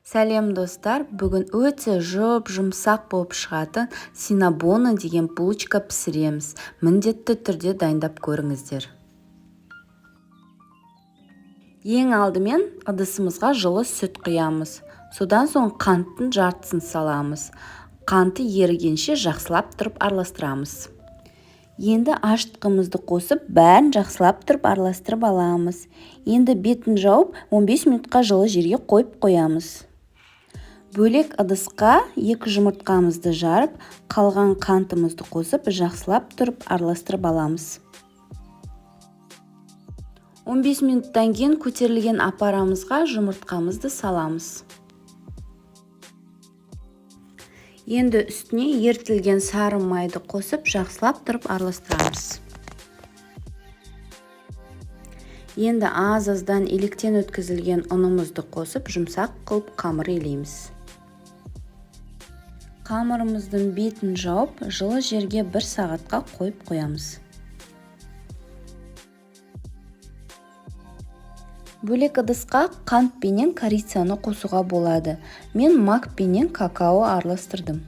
Сәлем, достар! Бүгін өте жұп-жұмсақ болып шығатын синнабоны деген булочка пісіреміз. Міндетті түрде дайындап көріңіздер. Ең алдымен ыдысымызға жылы сүт құямыз. Содан соң қанттың жартысын саламыз. Қанты ерігенше жақсылап тұрып араластырамыз. Енді ашытқымызды қосып, бәрін жақсылап тұрып араластырып аламыз. Енді бетін жауып, 15 минутқа жылы жерге қойып қоямыз. Бөлек ыдысқа 2 жұмыртқамызды жарып, қалған қантымызды қосып, жақсылап тұрып араластырып аламыз. 15 минуттан кейін көтерілген апарамызға жұмыртқамызды саламыз. Енді үстіне ерітілген сары майды қосып, жақсылап тұрып араластырамыз. Енді аз-аздан електен өткізілген ұнымызды қосып, жұмсақ қылып қамыр илейміз. Қамырымыздың бетін жауып, жылы жерге 1 сағатқа қойып қоямыз. Бөлек ыдысқа қант пенен корицаны қосуға болады. Мен мак пенен какао араластырдым.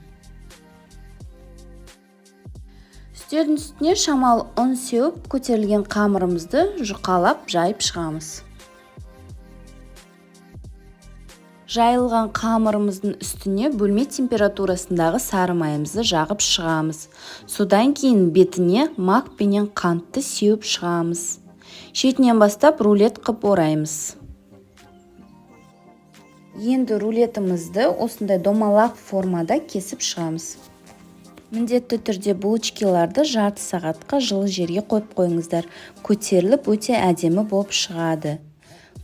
Үстелдің үстіне шамалы ұн сеуіп, көтерілген қамырымызды жұқалап жайып шығамыз. Жайылған қамырымыздың үстіне бөлме температурасындағы сары майымызды жағып шығамыз. Содан кейін бетіне мак пенен қантты сеуіп шығамыз. Шетінен бастап рулет қып ораймыз. Енді рулетімізді осындай домалақ формада кесіп шығамыз. Міндетті түрде булочкаларды жарты сағатқа жылы жерге қойып қойыңыздар. Көтеріліп өте әдемі болып шығады.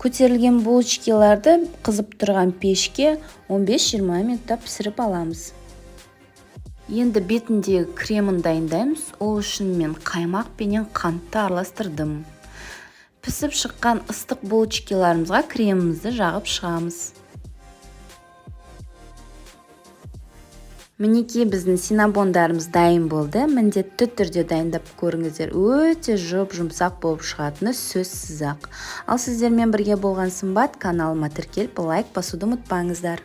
Көтерілген булочкаларды қызып тұрған пешке 15-20 минутта пісіріп аламыз. Енді бетіндегі кремін дайындаймыз. Ол үшін мен қаймақ пенен қантты араластырдым. Пісіп шыққан ыстық булочкаларымызға кремімізді жағып шығамыз. Мінекей, біздің синнабондарымыз дайын болды. Міндетті түрде дайындап көріңіздер. Өте жұп-жұмсақ болып шығатыны сөзсіз-ақ. Ал сіздермен бірге болған Сымбат, каналыма тіркеліп, лайк басуды ұмытпаңыздар.